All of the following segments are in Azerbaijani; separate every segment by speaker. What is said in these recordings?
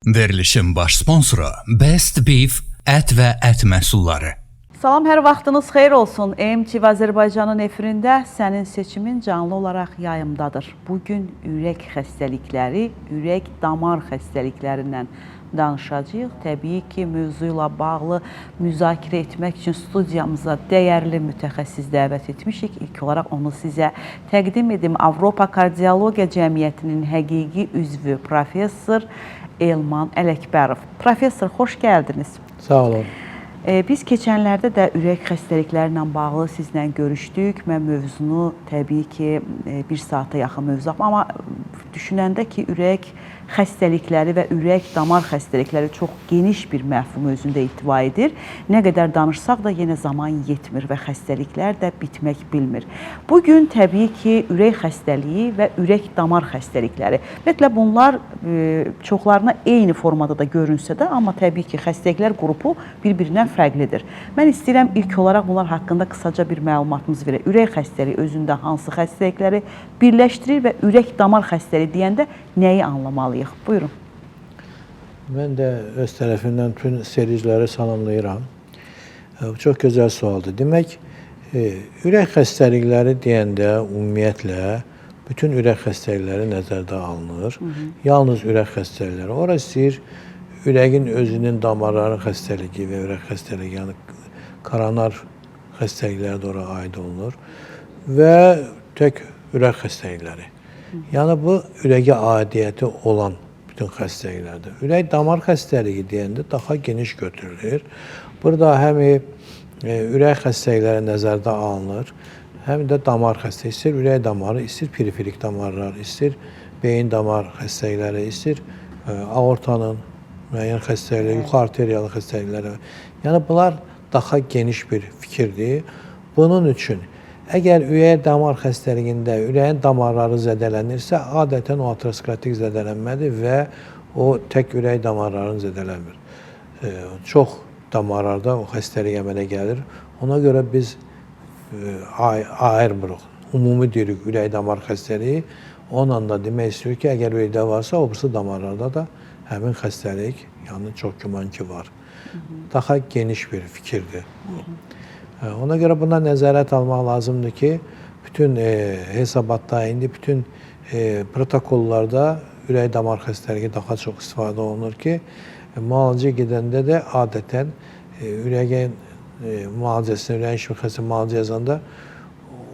Speaker 1: Verilişin baş sponsoru Best Beef ət və ət məhsulları.
Speaker 2: Salam, hər vaxtınız xeyir olsun. MTV Azərbaycanın efirində Sənin Seçimin canlı olaraq yayımdadır. Bugün ürək xəstəlikləri, ürək damar xəstəliklərindən danışacağıq. Təbii ki, mövzu ilə bağlı müzakirə etmək üçün studiyamıza dəyərli mütəxəssis dəvət etmişik. İlk olaraq onu sizə təqdim edim. Avropa Kardiologiya Cəmiyyətinin həqiqi üzvü professor Elman Ələkbərov. Professor, xoş gəldiniz.
Speaker 3: Sağ olun.
Speaker 2: Biz keçənlərdə də ürək xəstəlikləri ilə bağlı sizlə görüşdük. Mən mövzunu təbii ki, bir saata yaxın mövzu, amma düşünəndə ki, ürək xəstəlikləri və ürək damar xəstəlikləri çox geniş bir məfhumu özündə ihtiva edir. Nə qədər danışsaq da yenə zaman yetmir və xəstəliklər də bitmək bilmir. Bu gün təbii ki, ürək xəstəliyi və ürək damar xəstəlikləri. Ümumiyyətlə bunlar çoxlarına eyni formada da görünsə də, amma təbii ki, xəstəliklər qrupu bir-birindən fərqlidir. Mən istəyirəm ilk olaraq bunlar haqqında qısaca bir məlumatınızı verək. Ürək xəstəliyi özündə hansı xəstəlikləri birləşdirir və ürək damar xəstəliyi deyəndə nəyi anlamalıyıq? Buyurun.
Speaker 3: Mən də öz tərəfimdən bütün seyirciləri salamlayıram. Bu çox gözəl sualdır. Demək, ürək xəstəlikləri deyəndə ümumiyyətlə bütün ürək xəstəlikləri nəzərdə alınır. Hı -hı. Yalnız ürək xəstəlikləri. Ora istəyir ürəyin özünün damarların xəstəliyi və ürək xəstəliyi, yəni koronar xəstəlikləri də ora aid olunur və tək ürək xəstəlikləri. Yəni bu ürəyə aidiyyəti olan bütün xəstəliklərdir. Ürək damar xəstəliyi deyəndə daha geniş götürülür. Burada həm ürək xəstəlikləri nəzərdə alınır, həm də damar xəstəliyi, istər ürək damarı, istər periferik damarlar, istər beyin damar xəstəlikləri, istər aortanın müəyyən xəstəlikləri, yuxarı arteriyalı xəstəlikləri. Yəni bunlar daha geniş bir fikirdir. Bunun üçün əgər ürək damar xəstəliyində ürəyin damarları zədələnirsə, adətən o aterosklerotik zədələnmədir və o tək ürək damarlarını zədələnmir. Çox damarlarda o xəstəlik əmələ gəlir. Ona görə biz ayırmırıq. Ümumi deyirik ürək damar xəstəliyi. Onunla da demək istəyir ki, əgər ürəkdə varsa, o birisi damarlarda da həmin xəstəlik, yəni çox güman ki var. Hı -hı. Daha geniş bir fikirdir bu. Hı -hı. Ona görə buna nəzarət almaq lazımdır ki, bütün hesabatda, indi bütün protokollarda ürək damar xəstəliyi daha çox istifadə olunur ki, müalicə gedəndə də adətən ürəyin müalicəsinə, ürəyin işmi xəstəliyi müalicə yazanda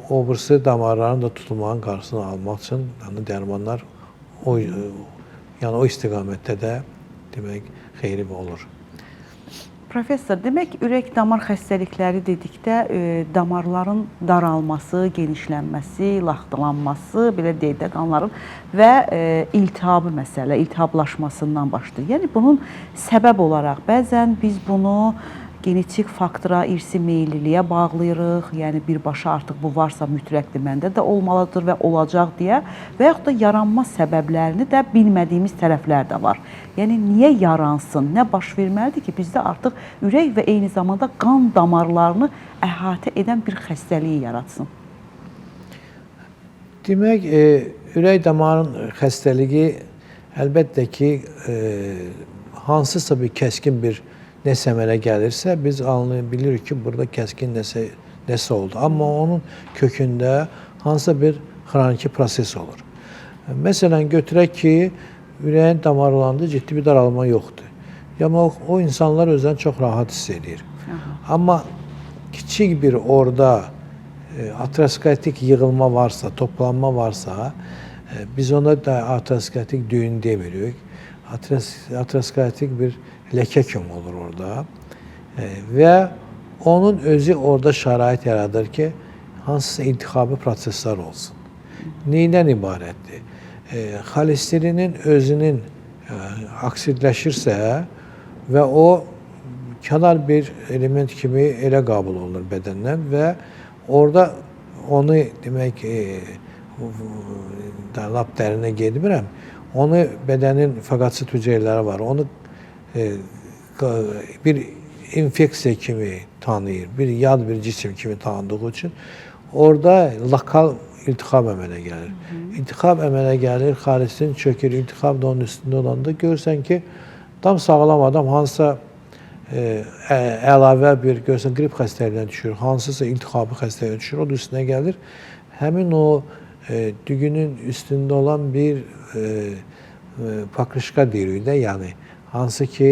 Speaker 3: o birisi damarların da tutulmanın qarşısını almaq üçün, yəni dərmanlar o, yəni o istiqamətdə də demək xeyri olur.
Speaker 2: Professor, demək ürək damar xəstəlikləri dedikdə damarların daralması, genişlənməsi, laxtalanması, belə deyək də qanların və iltihabı məsələ, iltihablaşmasından başlayır. Yəni bunun səbəb olaraq bəzən biz bunu genetik faktora, irsi meyilliliyə bağlayırıq. Yəni birbaşa artıq bu varsa mütləqdir məndə də olmalıdır və olacaq deyə və yaxud da yaranma səbəblərini də bilmədiyimiz tərəflər də var. Yəni niyə yaransın, nə baş verməlidir ki, bizdə artıq ürək və eyni zamanda qan damarlarını əhatə edən bir xəstəliyi yaratsın?
Speaker 3: Demək, ürək damarın xəstəliyi əlbəttə ki, hansısa bir kəskin bir nəsə əmələ gəlirsə, biz anlaya bilirik ki, burada kəskin nəsə oldu. Amma onun kökündə hansısa bir xroniki proses olur. Məsələn, götürək ki, ürəyin damarlarında ciddi bir daralma yoxdur. Yəni o insanlar özlərini çox rahat hiss edir. Aha. Amma kiçik bir orada aterosklerotik yığılma varsa, toplanma varsa, biz ona da aterosklerotik düyün demirik. Aterosklerotik bir ləkə kimi olur orada və onun özü orada şərait yaradır ki, hansısa iltihabi proseslər olsun. Neydən ibarətdir? Xolesterinin özünün oksidləşirsə və o kənar bir element kimi elə qəbul olunur bədəndən və orada onu demək lap dərinə getmirəm. Onu bədənin faqosit hüceyrələri var. Onu bir infeksiya kimi tanıyır, bir yad bir cisim kimi tanıdığı üçün orada lokal iltihab əmələ gəlir. Hı -hı. İltihab əmələ gəlir, xolesterin çökür, iltihab da onun üstündə olanda görürsən ki, Tam sağlam adam hansısa əlavə bir görsən qrip xəstəliyinə düşür, hansısa iltihabi xəstəliyə düşür, o da üstünə gəlir. Həmin o dügünün üstündə olan bir pakrışka deyirik də, yəni hansı ki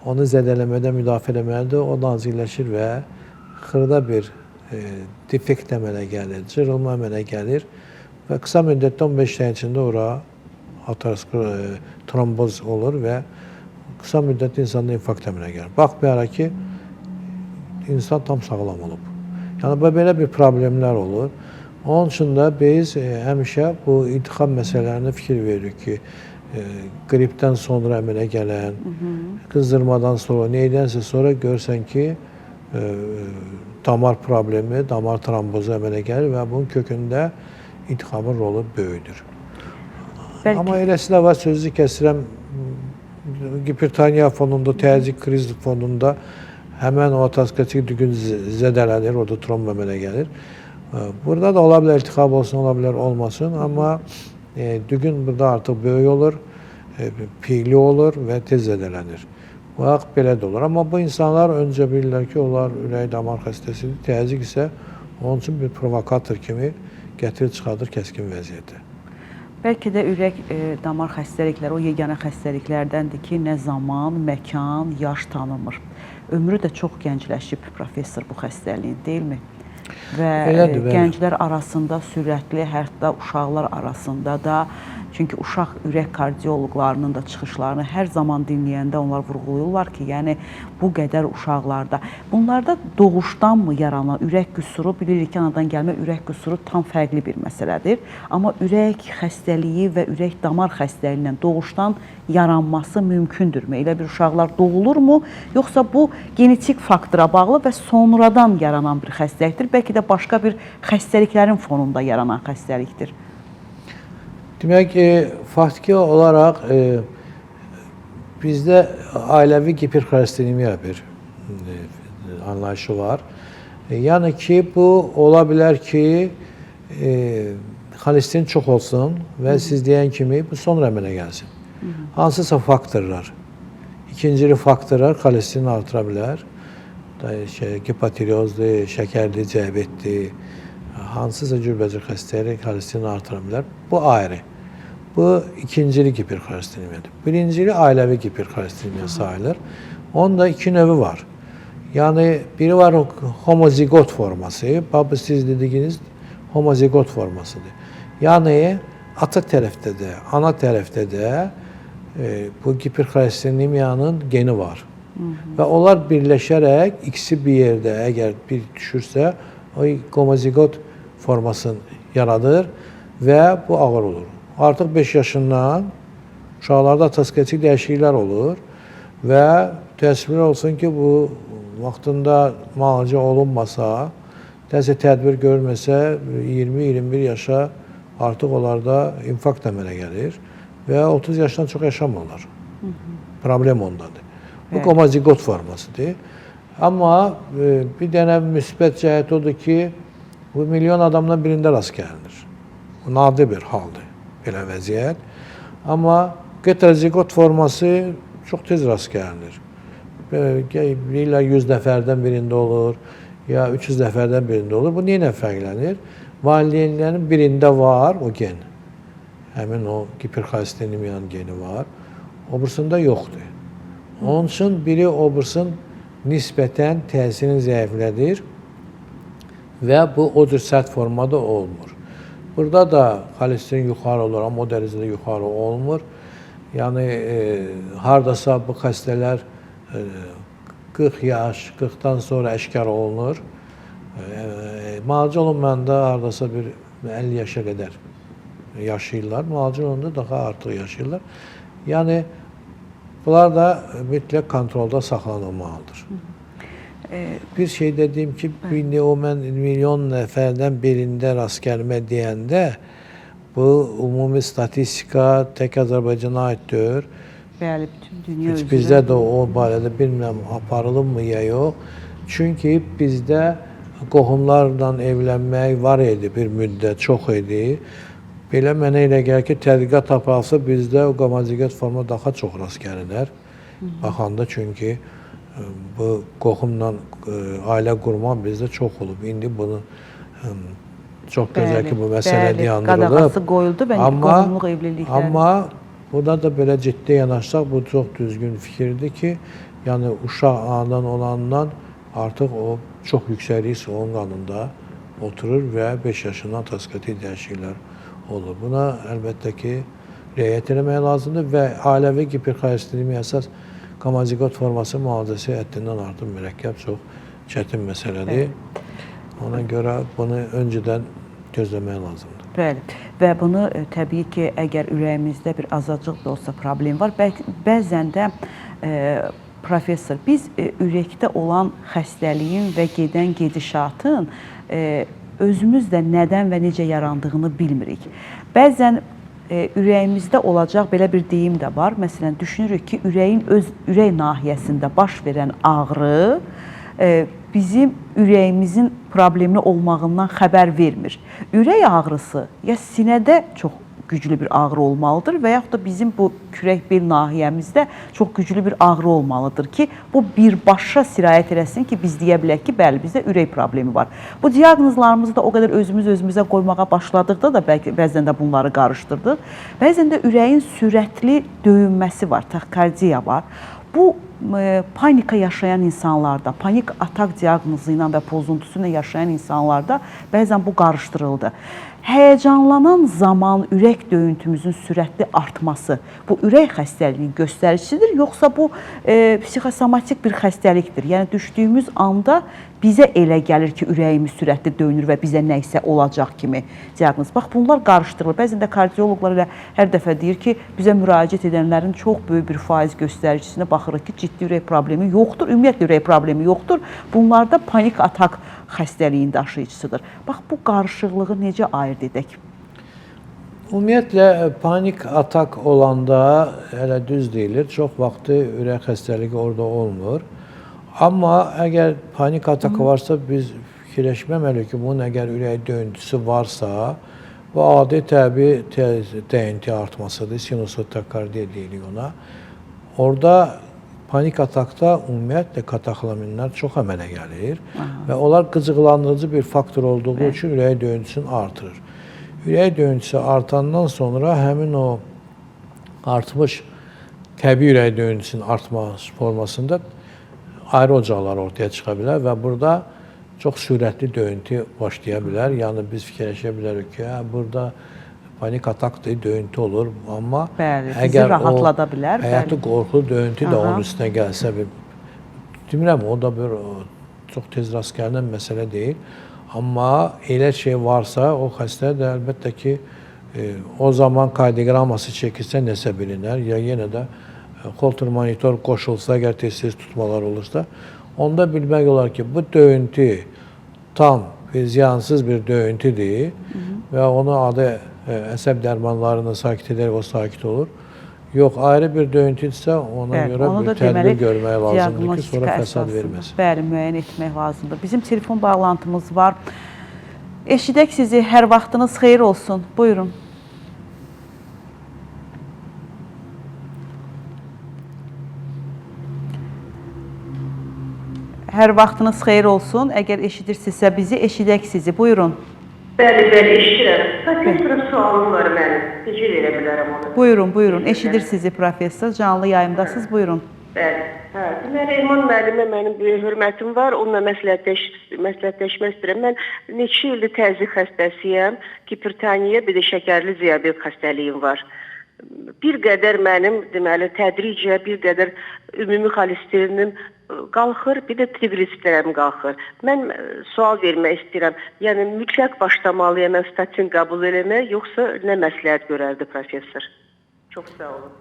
Speaker 3: onu zədələmədə müdafiə eləməlidir, o nazikləşir və xırda bir defekt əmələ gəlir, cırılma əmələ gəlir və qısa müddətdə 15 dəqiqə içində ora tromboz olur və qısa müddətdə insanda infarkt əmələ gəlir. Baxmayaraq ki, insan tam sağlam olub. Yəni belə bir problemlər olur. Onun üçün də biz həmişə bu iltihab məsələlərinə fikir veririk ki, qripdən sonra əmələ gələn, qızdırmadan sonra, neydənsə sonra görsən ki, damar problemi, damar trombozu əmələ gəlir və bunun kökündə iltihabın rolu böyükdür.
Speaker 2: Bəlkə...
Speaker 3: Amma eləsi də var, sözü kəsirəm, gipertoniya fonunda, təzyiq kriz fonunda həmən o aterosklerotik dügün zədələnir, orada tromb əmələ gəlir. Burada da ola bilər iltihab olsun, ola bilər olmasın, amma dügün burada artıq böyük olur, piyli olur və tez zədələnir. Bax, belə də olur. Amma bu insanlar öncə bilirlər ki, onlar ürək damar xəstəsidir, təzyiq isə onun üçün bir provokator kimi gətirir, çıxardır kəskin vəziyyətə.
Speaker 2: Bəlkə də ürək damar xəstəlikləri o yeganə xəstəliklərdəndir ki, nə zaman, məkan, yaş tanımır. Ömrü də çox gəncləşib professor bu xəstəliyin, deyilmi? Və
Speaker 3: Elədir,
Speaker 2: gənclər arasında sürətli, hətta uşaqlar arasında da, çünki uşaq ürək kardioloqlarının da çıxışlarını hər zaman dinləyəndə onlar vurğulayırlar ki, yəni bu qədər uşaqlarda. Bunlarda doğuşdanmı yaranan ürək qüsuru, bilirik ki, anadan gəlmə ürək qüsuru tam fərqli bir məsələdir. Amma ürək xəstəliyi və ürək damar xəstəliyi ilə doğuşdan yaranması mümkündürmü? Elə bir uşaqlar doğulurmu? Yoxsa bu genetik faktora bağlı və sonradan yaranan bir xəstəlikdir? Bəlkə də başqa bir xəstəliklərin fonunda yaranan xəstəlikdir.
Speaker 3: Demək ki, faktiki olaraq bizdə ailəvi giperxolesterinemiya bir anlayışı var. Yəni ki, bu ola bilər ki, xolesterin çox olsun və siz deyən kimi bu sonra əmələ gəlsin. Hansısa faktorlar, ikincili faktorlar xolesterini artıra bilər. Gipotireozdur, şəkərli diabetdir, hansısa cürbəcür xəstəlik xolesterini artıra bilər. Bu ayrı. Bu ikincili giperxolesterinemiyadır. Birincili ailəvi giperxolesterinemiya sayılır. Onun da iki növü var. Yəni biri var homozigot forması. Bax, bu siz dediyiniz homozigot formasıdır. Yəni ata tərəfdə də, ana tərəfdə də bu giperxolesterinemiyanın geni var. Və onlar birləşərək ikisi bir yerdə əgər bir düşürsə, o homozigot formasını yaradır və bu ağır olur. Artıq 5 yaşından uşaqlarda aterosklerotik dəyişikliklər olur və təəssüflər olsun ki, bu vaxtında müalicə olunmasa, təzə tədbir görməsə 20-21 yaşa artıq onlarda infarkt əmələ gəlir və 30 yaşdan çox yaşamırlar. Problem ondadır. Bu homozigot formasıdır. Amma bir dənə müsbət cəhət odur ki, bu milyon adamdan birində rast gəlinir. Bu nadir bir haldır, belə vəziyyət. Amma heterozigot forması çox tez rast gəlinir. Deyirlər 100 nəfərdən birində olur, ya 300 nəfərdən birində olur. Bu nə ilə fərqlənir? Valideynlərin birində var o gen. Həmin o giperxolesterinemiyanın geni var. Obursunda yoxdur. Onun üçün biri obursun nisbətən təsirini zəiflədir və bu o cür sərt formada olmur. Burada da xolesterin yuxarı olur, amma o dərəcədə yuxarı olmur. Yəni hardasa bu xəstələr 40 yaş, 40-dan sonra əşkar olunur. Müalicə olunmayanda hardasa bir 50 yaşa qədər yaşayırlar. Müalicə olunanda daha artıq yaşayırlar. Yəni bunlar da mütləq kontrolda saxlanılmalıdır. Bir şey də deyim ki, indi o mən milyon nəfərdən birində rast gəlmə deyəndə bu ümumi statistika tək Azərbaycana aid deyil.
Speaker 2: Bəli, bütün dünya üzrə.
Speaker 3: Bizdə də o barədə bilmirəm aparılıbmı ya yox. Çünki bizdə qohumlarla evlənmək var idi bir müddət, çox idi. Belə mənə elə gəlir ki, tədqiqat aparılsa bizdə o homozigot forma daha çox rast gəlinər. Baxanda çünki bu qohumla ailə qurma bizdə çox olub. İndi bunu çox gözəl ki, bu məsələ dayandırılıb.
Speaker 2: Qadağası qoyuldu və qohumluq evlilikləri.
Speaker 3: Amma buna da belə ciddi yanaşsaq, bu çox düzgün fikirdir ki, yəni uşaq anadan olandan artıq o çox yüksək risk onun qanında oturur və 5 yaşından aterosklerotik dəyişikliklər olur. Buna əlbəttə ki, riayət eləmək lazımdır və ailəvi giperxolesterolemia əsas homozigot forması müalicəsi həddindən artıq mürəkkəb, çox çətin məsələdir. Ona görə bunu öncədən gözləmək lazımdır.
Speaker 2: Bəli. Və bunu təbii ki, əgər ürəyimizdə bir azacıq da olsa problem var, bəzən də professor, biz ürəkdə olan xəstəliyin və gedən gedişatın özümüz də nədən və necə yarandığını bilmirik. Bəzən ürəyimizdə olacaq belə bir deyim də var. Məsələn, düşünürük ki, ürəyin öz ürək nahiyəsində baş verən ağrı bizim ürəyimizin problemli olmağından xəbər vermir. Ürək ağrısı ya sinədə çox güclü bir ağrı olmalıdır və yaxud da bizim bu kürək bel nahiyəmizdə çox güclü bir ağrı olmalıdır ki, bu birbaşa sirayət eləsin ki, biz deyə bilək ki, bəli, bizdə ürək problemi var. Bu diaqnozlarımızı da o qədər özümüz özümüzə qoymağa başladıqda da bəlkə bəzən də bunları qarışdırdıq. Bəzən də ürəyin sürətli döyünməsi var, taxikardiya var. Bu panika yaşayan insanlarda, panik atak diaqnozu ilə və pozuntusu ilə yaşayan insanlarda bəzən bu qarışdırıldı. Həyəcanlanan zaman ürək döyüntümüzün sürətli artması bu ürək xəstəliyinin göstəricisidir, yoxsa bu psixosomatik bir xəstəlikdir? Yəni düşdüyümüz anda bizə elə gəlir ki, ürəyimiz sürətli döyünür və bizə nə isə olacaq kimi diaqnoz. Bax, bunlar qarışdırılır. Bəzən də kardioloqlar elə hər dəfə deyir ki, bizə müraciət edənlərin çox böyük bir faiz göstəricisine baxırıq ki, ciddi ürək problemi yoxdur, ümumiyyətlə ürək problemi yoxdur. Bunlarda panik atak xəstəliyin daşıyıcısıdır. Bax, bu qarışıqlığı necə ayırd edək?
Speaker 3: Ümumiyyətlə, panik atak olanda hələ düz deyilir, çox vaxtı ürək xəstəliyi orada olmur. Amma əgər panik atakı varsa, biz fikirləşməməliyik ki, bunun əgər ürək döyüntüsü varsa, bu adi təbii döyüntü artmasıdır, sinusot takardiya deyilik ona. Orada panik atakda ümumiyyətlə katakolaminlər çox əmələ gəlir və onlar qıcıqlandırıcı bir faktor olduğu üçün ürək döyüntüsünü artırır. Ürək döyüntüsü artandan sonra həmin o artmış təbii ürək döyüntüsünün artması formasında ayrı ocaqlar ortaya çıxa bilər və burada çox sürətli döyüntü başlaya bilər. Yəni biz fikirləşə bilərik ki, hə, burada panik atakdır, döyüntü olur, amma
Speaker 2: bəli, bizi
Speaker 3: əgər
Speaker 2: rahatlada bilər,
Speaker 3: o həyatı qorxulu döyüntü də onun üstünə gəlsə, bir, demirəm, o da bir çox tez rast gəlinən məsələ deyil. Amma elə şey varsa, o xəstə də əlbəttə ki, o zaman kardioqramması çəkilsə nəsə bilinər, ya yenə də Holter monitor qoşulsa, əgər tez-tez tutmalar olursa, onda bilmək olar ki, bu döyüntü tam bir ziyansız bir döyüntüdür və onu adı əsəb dərmanlarını sakit edərək o sakit olur. Yox, ayrı bir döyüntüdürsə, ona
Speaker 2: bəli,
Speaker 3: görə
Speaker 2: onu
Speaker 3: bir tədbir görmək lazımdır ki, sonra fəsad verməsin.
Speaker 2: Bəli, müəyyən etmək lazımdır. Bizim telefon bağlantımız var. Eşidək sizi, hər vaxtınız xeyir olsun. Buyurun. Hər vaxtınız xeyir olsun. Əgər eşidirsinizsə bizi, eşidək sizi. Buyurun.
Speaker 4: Bəli, bəli, eşidirəm. Professora sualım var mənim. Necə verə bilərəm onu?
Speaker 2: Buyurun, buyurun. Eşidir sizi professor. Canlı yayımdasınız. Buyurun.
Speaker 4: Bəli. Hə, deməli, Elman müəllimə mənim böyük hörmətim var. Onunla məsləhətləşmək istəyirəm. Mən neçə ildir təzyiq xəstəsiyəm. Gipertoniya, bir də şəkərli diabet xəstəliyim var. Bir qədər mənim, deməli, tədricə bir qədər ümumi xolesterinim qalxır, bir də triqliseridlərim qalxır. Mən sual vermək istəyirəm. Yəni mütləq başlamalıyam mən statin qəbul eləməyə, yoxsa nə məsləhət görərdi professor? Çox sağ olun.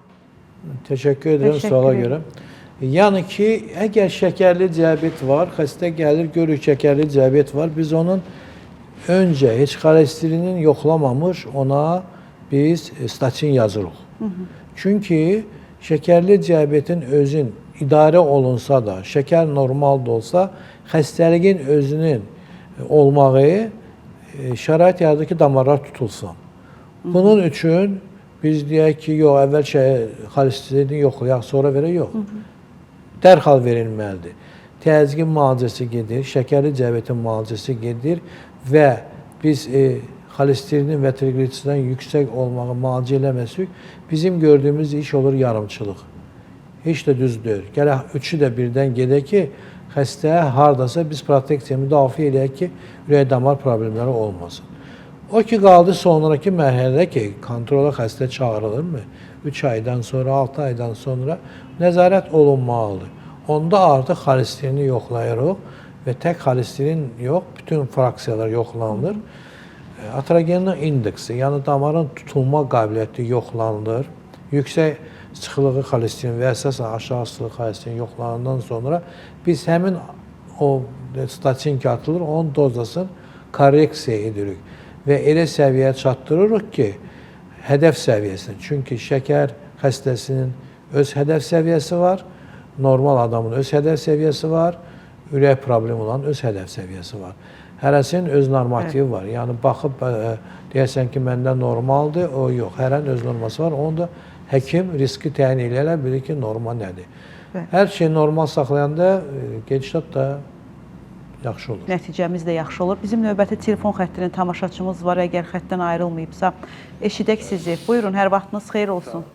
Speaker 3: Təşəkkür edirəm suala görə. Yəni ki, əgər şəkərli diabet var, xəstə gəlir, görür şəkərli diabet var, biz onun öncə heç xolesterinin yoxlamamış ona biz statin yazırıq. Çünki şəkərli diabetin özün idarə olunsa da, şəkər normal da olsa, xəstəliyin özünün olmağı şərait yaradır ki, damarlar tutulsun. Bunun üçün Biz deyək ki, yox, əvvəl xolesterini yoxlayaq, sonra verək, yox. Dərhal verilməlidir. Təzyiqin müalicəsi gedir, şəkərli diabetin müalicəsi gedir və biz xolesterin və triqlitsidin yüksək olmağı müalicə eləməsək, bizim gördüyümüz iş olur yarımçılıq. Heç də düz deyil. Gərək üçü də birdən gedək ki, xəstəyə hardasa biz proteksiya müdafiə eləyək ki, ürək damar problemləri olmasın. O ki qaldı sonraki mərhələdə ki, kontrola xəstə çağırılırmı? 3 aydan sonra, 6 aydan sonra nəzarət olunmalıdır. Onda artıq xolesterini yoxlayırıq və tək xolesterin yox, bütün fraksiyalar yoxlanılır. Aterogenin indeksi, yəni damarın tutulma qabiliyyəti yoxlanılır. Yüksək sıxlığı xolesterin və əsasən aşağı sıxlığı xolesterin yoxlanandan sonra biz həmin o statin ki atılır, onun dozasını korreksiya edirik və elə səviyyəyə çatdırırıq ki, hədəf səviyyəsinə. Çünki şəkər xəstəsinin öz hədəf səviyyəsi var, normal adamın öz hədəf səviyyəsi var, ürək problemi olan öz hədəf səviyyəsi var. Hərəsinin öz normativi var. Yəni baxıb deyəsən ki, məndə normaldır, o yox. Hərənin öz norması var. Onu da həkim riski təyin eləyərək bilir ki, norma nədir.
Speaker 2: Bəli.
Speaker 3: Hər şey normal saxlayanda gedişat da yaxşı olur.
Speaker 2: Nəticəmiz də yaxşı olur. Bizim növbəti telefon xəttinin tamaşaçımız var. Əgər xəttdən ayrılmayıbsa, eşidək sizi. Buyurun, hər vaxtınız xeyir olsun.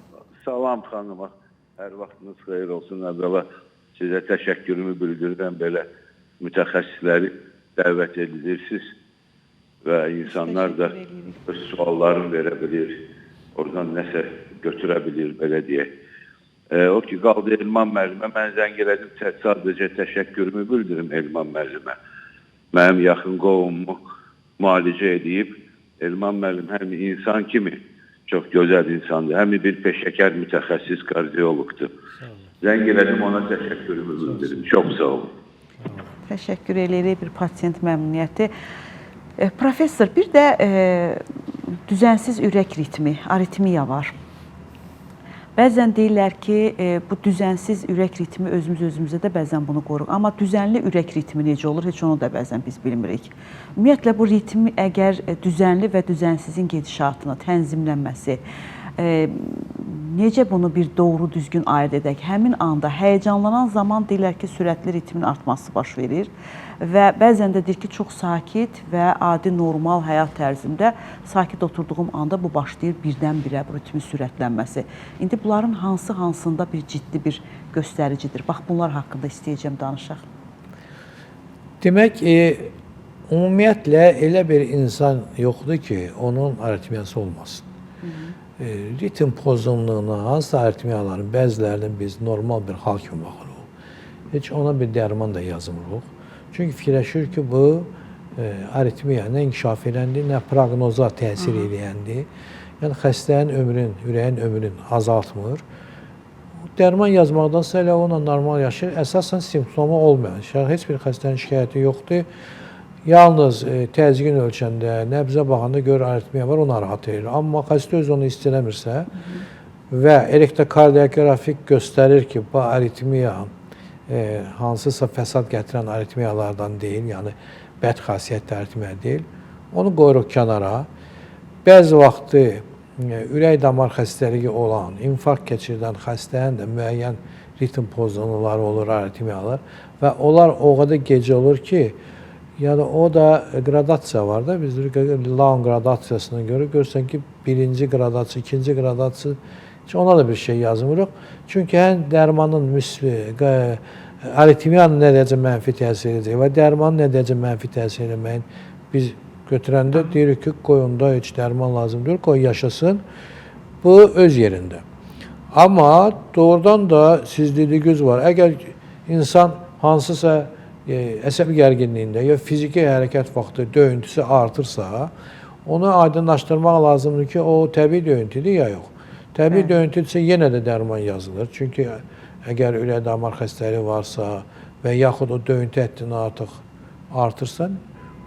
Speaker 5: Salam xanıma, hər vaxtınız xeyir olsun. Əvvəla sizə təşəkkürümü bildirirəm, belə mütəxəssisləri dəvət edirsiniz və insanlar da öz suallarını verə bilir, oradan nəsə götürə bilir, belə deyək. O ki qaldı Elman müəllimə, mən zəng elədim, sadəcə təşəkkürümü bildirim Elman müəllimə. Mənim yaxın qohumumu müalicə edib, Elman müəllim həm insan kimi çox gözəl insandır, həm bir peşəkar mütəxəssis kardioloqdur. Zəng elədim, ona təşəkkürümü bildirim. Çox sağ olun.
Speaker 2: Təşəkkür eləyirik, bir pasiyent məmnuniyyəti. Professor, bir də düzənsiz ürək ritmi, aritmiya var. Bəzən deyirlər ki, bu düzənsiz ürək ritmi özümüz özümüzə də bəzən bunu qoruq. Amma düzənli ürək ritmi necə olur, heç onu da bəzən biz bilmirik. Ümumiyyətlə, bu ritmi əgər düzənli və düzənsizin gedişatına, tənzimlənməsi, necə bunu bir doğru düzgün ayırd edək? Həmin anda həyəcanlanan zaman deyirlər ki, sürətli ritmin artması baş verir və bəzən də deyir ki, çox sakit və adi normal həyat tərzində sakit oturduğum anda bu başlayır birdən-birə bu ritmin sürətlənməsi. İndi bunların hansı hansında bir ciddi bir göstəricidir? Bax, bunlar haqqında istəyəcəm danışaq.
Speaker 3: Demək, ümumiyyətlə elə bir insan yoxdur ki, onun aritmiyası olmasın. Ritm pozunluğuna, hansısa aritmiyaların bəzilərinin biz normal bir hal kimi baxırıq. Heç ona bir dərman da yazmırıq. Çünki fikirləşir ki, bu aritmiya nə inkişaf edəndir, nə proqnoza təsir eləyəndir. Yəni xəstənin ömrün, ürəyin ömrünü azaltmır. Dərman yazmaqdansa elə onunla normal yaşayır. Əsasən simptomu olmayan, heç bir xəstənin şikayəti yoxdur. Yalnız təzyiqin ölçəndə, nəbzə baxanda görür aritmiya var, o narahat edir. Amma xəstə öz onu hiss eləmirsə və elektrokardioqrafik göstərir ki, bu aritmiya hansısa fəsad gətirən aritmiyalardan deyil, yəni bəd xasiyyətli aritmiya deyil. Onu qoyuruq kənara. Bəzi vaxtı ürək damar xəstəliyi olan, infarkt keçirdən xəstənin də müəyyən ritm pozunluları olur, aritmiyalar və onlar o qədər gec olur ki, yəni o da qradasiya var da, biz Laun qradasiyasına görə görürsən ki, birinci qradasiya, ikinci qradasiya, heç ona da bir şey yazmırıq. Çünki həm dərmanın müsbi, aritmiyanın nə dərəcə mənfi təsir edəcək və dərmanın nə dərəcə mənfi təsir eləməyin biz götürəndə deyirik ki, qoy onda heç dərman lazım deyil, qoy yaşasın. Bu öz yerində. Amma doğrudan da siz dediyiniz var. Əgər insan hansısa əsəb gərginliyində ya fiziki hərəkət vaxtı döyüntüsü artırsa, onu aydınlaşdırmaq lazımdır ki, o təbii döyüntüdür ya yox. Təbii döyüntüdürsə yenə də dərman yazılır. Çünki əgər ürək damar xəstəliyi varsa və yaxud o döyüntü həddini artıq artırsa,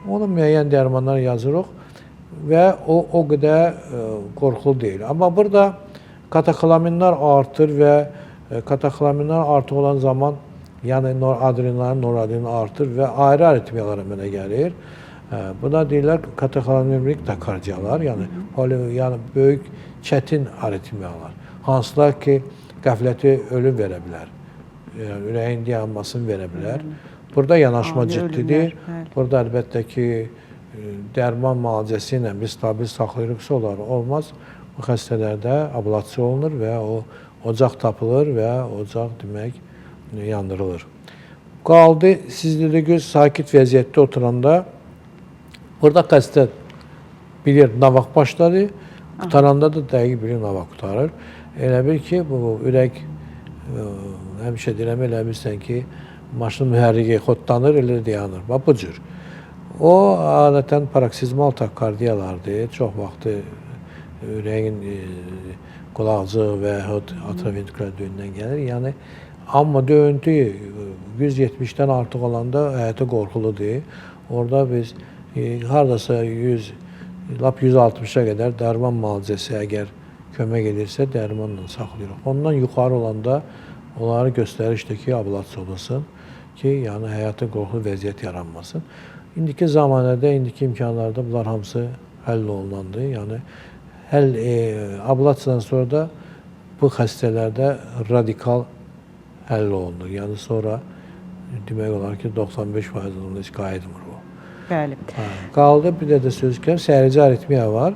Speaker 3: ona müəyyən dərmanlar yazırıq və o qədər qorxulu deyil. Amma burada katakolaminlər artır və katakolaminlər artıq olan zaman, yəni noradrenalin, noradrenalin artır və ayrı aritmiyalar əmələ gəlir. Buna deyirlər katakolaminlik takardiyalar, yəni, yəni böyük çətin aritmiyalar, hansılar ki, qəfləti ölüm verə bilər, yəni, ürəyin dayanmasını verə bilər. Burada yanaşma
Speaker 2: Ani
Speaker 3: ciddidir.
Speaker 2: ölümlər, bəli.
Speaker 3: Burada əlbəttə ki, dərman müalicəsi ilə biz stabil saxlayırıqsa onlar olmaz. Bu xəstələrdə ablasiya olunur və o ocaq tapılır və ocaq demək yandırılır. Qaldı, siz dediniz, sakit vəziyyətdə oturanda burada xəstə bilir nə vaxt başladı, qutaranda da dəqiq bilir nə vaxt qutarır. Elə bil ki, bu ürək, həmişə deyirəm, elə bilirsən ki, maşın mühərriki xodlanır, elə dayanır. Bax, bu cür. O, adətən paroksizmal takardiyalardır. Çox vaxtı ürəyin qulaqcığı və yaxud atrioventrikülər düyündən gəlir. Yəni, amma döyüntü 170-dən artıq olanda həyata qorxuludur. Orada biz hardasa 100, lap 160-a qədər dərman müalicəsi əgər kömək edirsə, dərmanla saxlayırıq. Ondan yuxarı olanda onları göstərişdir ki, ablasiya olunsun ki, yəni həyata qorxulu vəziyyət yaranmasın. İndiki zamanədə, indiki imkanlarda bunlar hamısı həll olunandır. Yəni həll ablasiyadan sonra da bu xəstələrdə radikal həll olunur. Yəni sonra demək olar ki, 95% onda heç qayıtmır bu.
Speaker 2: Bəli.
Speaker 3: Hə, qaldı bir də söz ki, səhrici aritmiya var.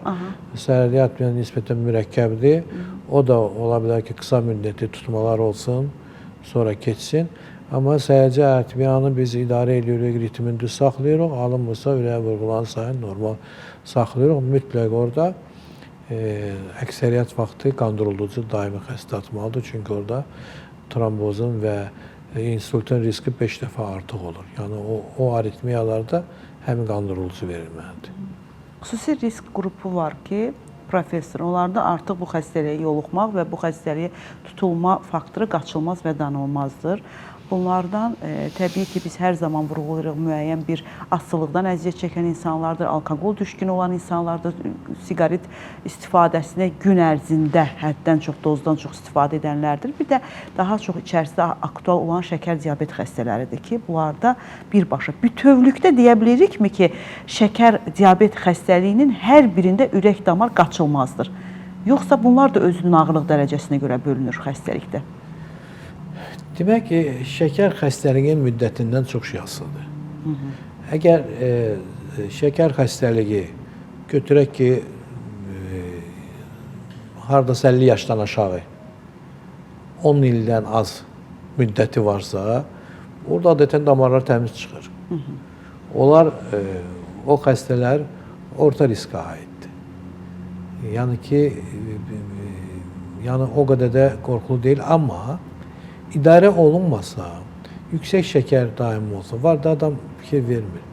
Speaker 3: Səhrici aritmiya nisbətən mürəkkəbdir. O da ola bilər ki, qısa müddətli tutmalar olsun, sonra keçsin. Amma səhrici aritmiyanı biz idarə edirik, ritmini düz saxlayırıq. Alınmırsa ürəyə vurğulan sayını normal saxlayırıq. Mütləq orada əksəriyyət vaxtı qandırıldıcı daimi xəstə atmalıdır. Çünki orada trombozun və insultun riski 5 dəfə artıq olur. Yəni o aritmiyalarda həmin qandırılıcı verilməlidir.
Speaker 2: Xüsusi risk qrupu var ki, professor, onlarda artıq bu xəstəliyə yoluxmaq və bu xəstəliyə tutulma faktoru qaçılmaz və danılmazdır. Bunlardan təbii ki, biz hər zaman vurğulayırıq, müəyyən bir asılılıqdan əziyyət çəkən insanlardır, alkoqol düşkünü olan insanlardır, siqaret istifadəsinə gün ərzində həddən çox, dozdan çox istifadə edənlərdir. Bir də daha çox içərisində aktual olan şəkər diabet xəstələridir ki, bunlarda birbaşa bütövlükdə deyə bilirikmi ki, şəkər diabet xəstəliyinin hər birində ürək damar qaçılmazdır. Yoxsa bunlar da özünün ağırlıq dərəcəsinə görə bölünür xəstəlikdə?
Speaker 3: Demək ki, şəkər xəstəliyinin müddətindən çox şey asılıdır. Əgər şəkər xəstəliyi götürək ki, hardasa 50 yaşdan aşağı 10 ildən az müddəti varsa, orada adətən damarlar təmiz çıxır. Onlar, o xəstələr orta riskə aiddir. Yəni ki, yəni o qədər də qorxulu deyil, amma idarə olunmasa, yüksək şəkər daimi olsa, var da adam fikir vermir.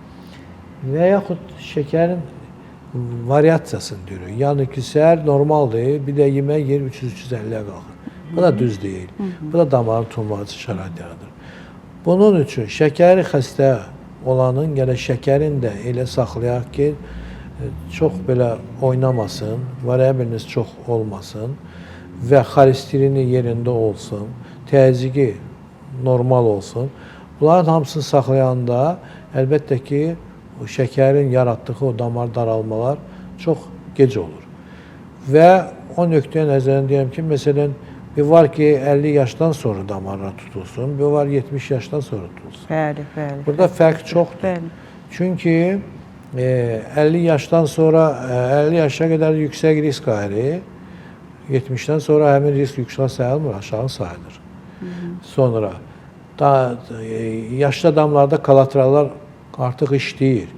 Speaker 3: Və yaxud şəkərin variasiyasını deyirik. Yəni ki, səhər normaldır, bir də yemək yer 300-350-yə qalxır. Bu da düz deyil. Bu da damarın tutulması üçün şərait yaradır. Bunun üçün şəkəri xəstə olanın gərək şəkərin də elə saxlayaq ki, çox belə oynamasın, variabiliniz çox olmasın və xolesterini yerində olsun, təzyiqi normal olsun. Bunların hamısını saxlayanda əlbəttə ki, o şəkərin yaratdığı o damar daralmalar çox gec olur. Və o nöqteyi nəzərdən deyirəm ki, məsələn, bir var ki, 50 yaşdan sonra damarlar tutulsun, bir var 70 yaşdan sonra tutulsun.
Speaker 2: Bəli, bəli.
Speaker 3: Burada fərq çoxdur.
Speaker 2: Bəli.
Speaker 3: Çünki 50 yaşdan sonra, 50 yaşa qədər yüksək risk ayrı, 70-dən sonra həmin risk yüksək sayılmır, aşağı sayılır. Sonra da, yaşlı adamlarda kolaterallar artıq işləyir.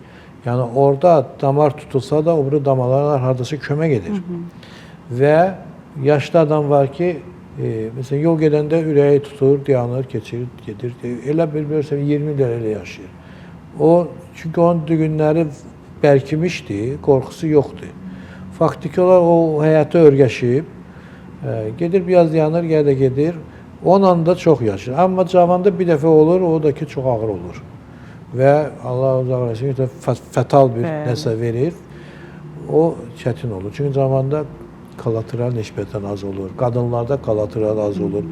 Speaker 3: Yəni orada damar tutulsa da o biri damarlar hardasa kömək edir. Və yaşlı adam var ki, məsələn yol gedəndə ürəyi tutur, dayanır, keçir, gedir. Elə bir görürsən 20 il elə yaşayır. O çünki onun düyünləri bərkimişdi, qorxusu yoxdur. Faktiki olaraq o həyata örgəşib, gedir biraz dayanır, yenə də gedir. Onunla da çox yaşayır. Amma cavanda bir dəfə olur, o da ki çox ağır olur. Və Allah uzaq eləsin ki, fətal bir nəsə verir. O çətin olur. Çünki cavanda kolateral nisbətən az olur. Qadınlarda kolateral az olur.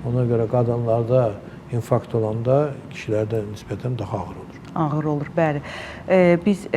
Speaker 3: Ona görə qadınlarda infarkt olanda kişilərdə nisbətən daha ağır olur.
Speaker 2: Ağır olur, bəli. Biz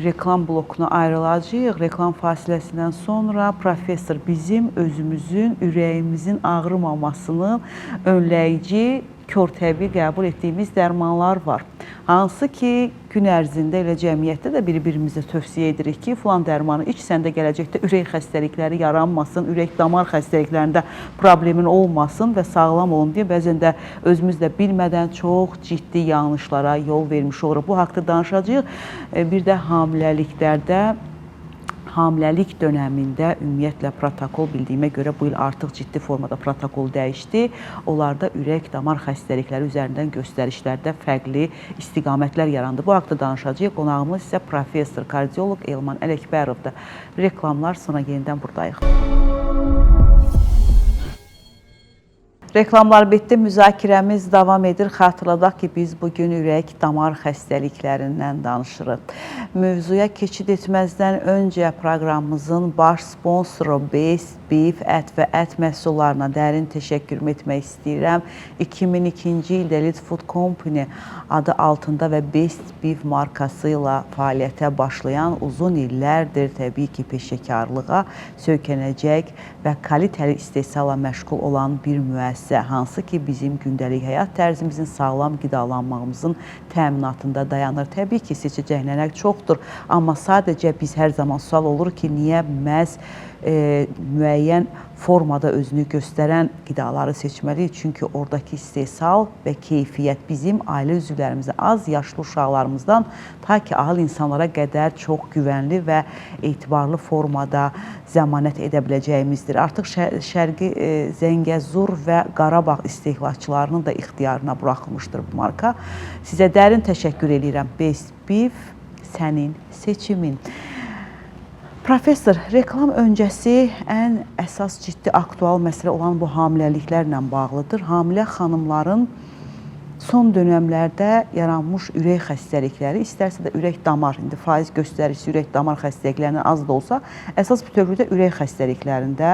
Speaker 2: reklam blokuna ayrılacağıq. Reklam fasiləsindən sonra professor bizim özümüzün ürəyimizin ağrımamasını önləyici kör təbii qəbul etdiyimiz dərmanlar var. Hansı ki, gün ərzində elə cəmiyyətdə də bir-birimizə tövsiyə edirik ki, filan dərmanı iç, səndə gələcəkdə ürək xəstəlikləri yaranmasın, ürək damar xəstəliklərində problemin olmasın və sağlam olun deyə bəzən də özümüz də bilmədən çox ciddi yanlışlara yol vermiş oluruq. Bu haqda danışacağıq. Bir də hamiləliklərdə, hamiləlik dönəmində ümumiyyətlə protokol bildiyimə görə bu il artıq ciddi formada protokol dəyişdi. Onlarda ürək damar xəstəlikləri üzərindən göstərişlərdə fərqli istiqamətlər yarandı. Bu haqda danışacağıq. Qonağımız isə professor, kardioloq Elman Ələkbərovdur. Reklamlar, sonra yenidən buradayıq. Reklamlar bitdi, müzakirəmiz davam edir. Xatırladaq ki, biz bugün ürək damar xəstəliklərindən danışırıq. Mövzuya keçid etməzdən öncə proqramımızın baş sponsoru Best Beef ət və ət məhsullarına dərin təşəkkür etmək istəyirəm. 2002-ci ildə Elite Food Company adı altında və Best Beef markası ilə fəaliyyətə başlayan uzun illərdir təbii ki, peşəkarlığa söykənəcək və kalitəli istehsalla məşğul olan bir müəssisə, hansı ki, bizim gündəlik həyat tərzimizin, sağlam qidalanmağımızın təminatında dayanır. Təbii ki, seçəcəklər çoxdur, amma sadəcə biz hər zaman sual olur ki, niyə məhz müəyyən formada özünü göstərən qidaları seçməliyik? Çünki oradakı istehsal və keyfiyyət bizim ailə üzvlərimizə, az yaşlı uşaqlarımızdan ta ki ahıl insanlara qədər çox güvənli və etibarlı formada zəmanət edə biləcəyimizdir. Artıq Şərqi Zəngəzur və Qarabağ istehlakçılarının da ixtiyarına buraxılmışdır bu marka. Sizə dərin təşəkkür eləyirəm. Best Beef sənin seçimin. Professor, reklam öncəsi ən əsas ciddi aktual məsələ olan bu hamiləliklərlə bağlıdır. Hamilə xanımların son dönəmlərdə yaranmış ürək xəstəlikləri, istərsə də ürək damar, indi faiz göstəricisi ürək damar xəstəliklərindən az da olsa, əsas bütövlükdə ürək xəstəliklərində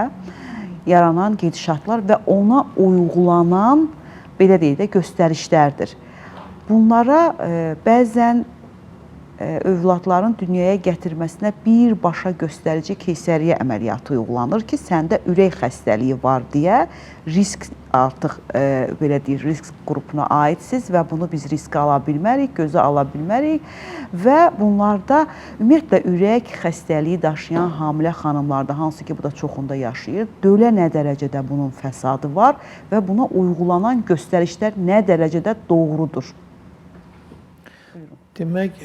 Speaker 2: yaranan gedişatlar və ona uygulanan, belə deyək də, göstərişlərdir. Bunlara bəzən övladların dünyaya gətirməsinə birbaşa göstərici keysəriyyə əməliyyatı uyğulanır ki, səndə ürək xəstəliyi var deyə risk artıq belə deyir, risk qrupuna aidsiz və bunu biz riskə ala bilmərik, gözə ala bilmərik və bunlarda ümumiyyətlə ürək xəstəliyi daşıyan hamilə xanımlarda, hansı ki bu da çoxunda yaşayır, dölə nə dərəcədə bunun fəsadı var və buna uygulanan göstərişlər nə dərəcədə doğrudur?
Speaker 3: Demək,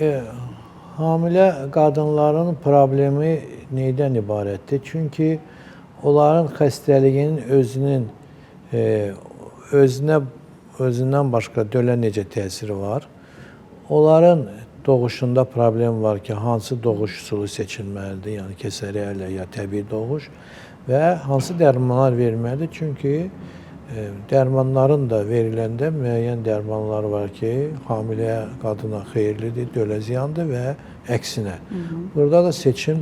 Speaker 3: hamilə qadınların problemi neydən ibarətdir? Çünki onların xəstəliyinin özünün özündən başqa dölə necə təsiri var? Onların doğuşunda problem var ki, hansı doğuş üsulu seçilməlidir, yəni keysəriyyə ilə ya təbii doğuş və hansı dərmanlar verilməlidir? Çünki dərmanların da veriləndə müəyyən dərmanlar var ki, hamilə qadına xeyirlidir, dölə ziyandır və əksinə. Burada da seçim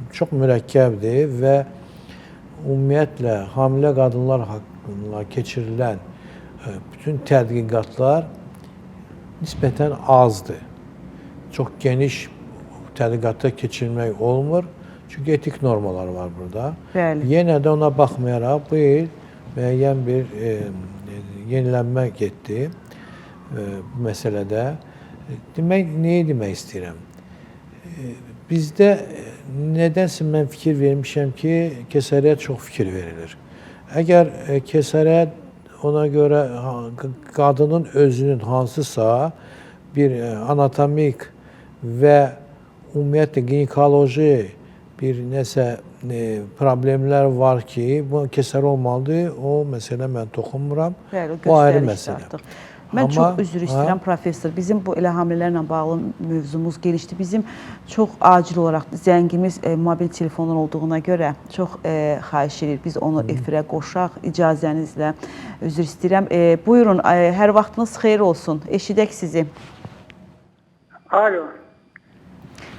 Speaker 3: çox mürəkkəbdir və ümumiyyətlə hamilə qadınlar haqqında keçirilən bütün tədqiqatlar nisbətən azdır. Çox geniş tədqiqatda keçirmək olmur. Çünki etik normalar var burada.
Speaker 2: Bəli.
Speaker 3: Yenə də ona baxmayaraq bu il müəyyən bir yenilənmə getdi bu məsələdə. Demək, nəyi demək istəyirəm? Bizdə nədənsə mən fikir vermişəm ki, keysəriyyə çox fikir verilir. Əgər keysəriyyə ona görə qadının özünün hansısa bir anatomik və ümumiyyətlə ginekoloji bir nəsə problemlər var ki, bu keysəriyyə olmalıdır. O məsələ mən toxunmuram.
Speaker 2: Bəli,
Speaker 3: o ayrı məsələ.
Speaker 2: Artıq. Mən çox üzr istəyirəm professor. Bizim bu elə hamilələrlə bağlı mövzumuz genişdir. Bizim çox acil olaraq zəngimiz mobil telefondan olduğuna görə çox xahiş edirik. Biz onu efirə qoşaq icazənizlə. Üzr istəyirəm. Buyurun, hər vaxtınız xeyir olsun. Eşidək sizi.
Speaker 6: Alo.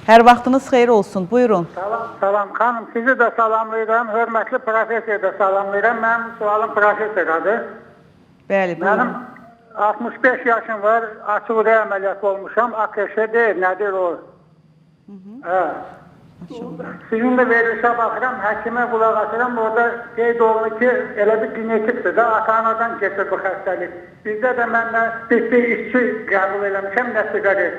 Speaker 2: Hər vaxtınız xeyir olsun. Buyurun.
Speaker 6: Salam, salam xanım. Sizi də salamlayıram. Hörmətli professoru da salamlayıram. Mənim sualım professoradır.
Speaker 2: Bəli, buyurun.
Speaker 6: Mənim 65 yaşım var. Açıq ürək əməliyyatı olmuşam. AKŞ deyil, nədir o? Hə. Sizin də verilişə baxıram, həkimə qulaq asıram. Orada qeyd olunur ki, elə bir genetikdir də, ata-anadan keçir bu xəstəlik. Bizdə də mən nə bir işçi qəbul eləmişəm, nə siqaret.